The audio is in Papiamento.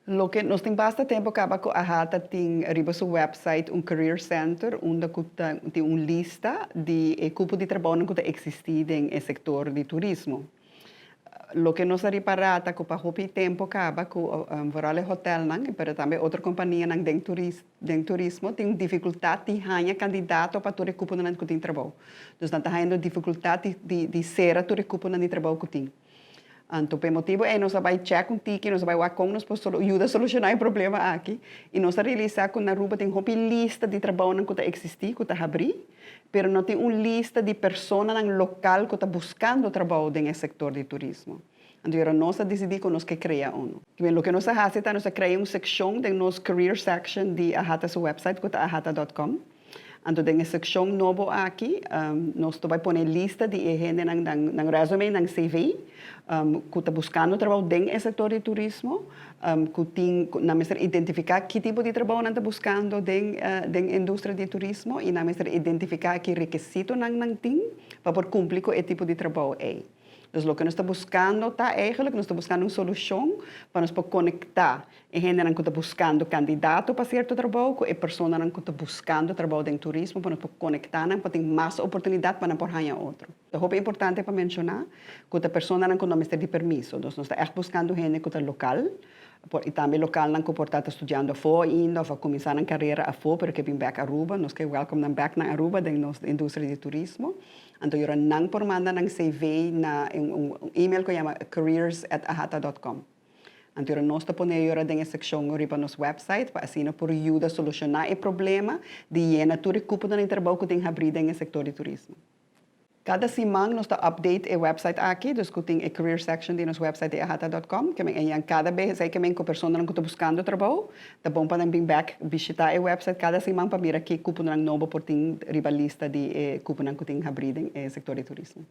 Loke nos tin basta tempo caba cu AHATA tin riba su website un career center unda cu ta tin un lista di e cupo di trabounan cu ta existi den e sector di turismo. Loke nos a ripara ta cu pa hopi tempo caba cu vooral e hotelnan pero tambe otro companianan den den turismo tin dificultad di haña candidato pa tur e cuponan cu tin trabou. Dus nan ta hañando dificultad di di cera tur e cuponan di trabou cu tin. Anto p'e motibu ei nos a bai chèk un tiki, nos a bai wak kon nos por yuda solushoná e problema aki. I nos a realisá ku na Aruba tin hopi lista di trabounan ku ta eksistí, ku ta habrí, pero no tin un lista di personanan lokal ku ta buskando trabou den e sektor di turismo. Anto yora nos a disidí ku nos ke krea unu. Loke nos a hasi ta nos a krea un sekshon den nos career section di Ahata su website ku ta ahata dòt com. Anto den e sekshon nobo aki nos ta bai pone lista di e hendenan nan nan resume, nan CV, ku ta buskando trabou den e sektor di turismo, ku tin ku nan mester identifiká ki tipo di trabou nan ta buskando den den industria di turismo i nan mester identifiká ki rekisitonan nan tin pa por kumpli ku e tipo di trabou ei. Dus loke nos ta buskando ta eigenlijk nos ta buskando un solushon pa nos por konektá e hendenan ku ta buskando kandidato pa sierto trabou ku e personanan ku ta buskando trabou den turismo pa nos por konektá nan pa tin mas oportunidat pa nan por haña otro. Ta hopi importante pa menshoná ku ta personanan ku no mester di permiso. Dus nos ta ègt buskando hende ku ta lokal por i tambe lokalnan ku por ta ta studiando afó ainda òf a kuminsá nan karera afó pero ke bin bèk Aruba. Nos ke wèlkòm nan bèk na Aruba den nos industria di turismo. Anto yora nan por manda nan CV na un email ku yama careers at ahata dot com. Anto yora nos ta pone yora den e sekshon riba nos website pa asina por yuda solushoná e problema di yena tur e kuponan di trabou ku tin habrí den e sektor di turismo. Kada siman nos ta update e website aki, dus ku tin e career section di nos website di ahata dot com. Ke men eñan kada bes esei ke men ku personanan ku ta buskando trabou Ta bon pa nan bin bek bishita e website kada siman pa mira ki kuponan nobo por tin riba lista di e kuponan ku tin habrí den e sektor di turismo.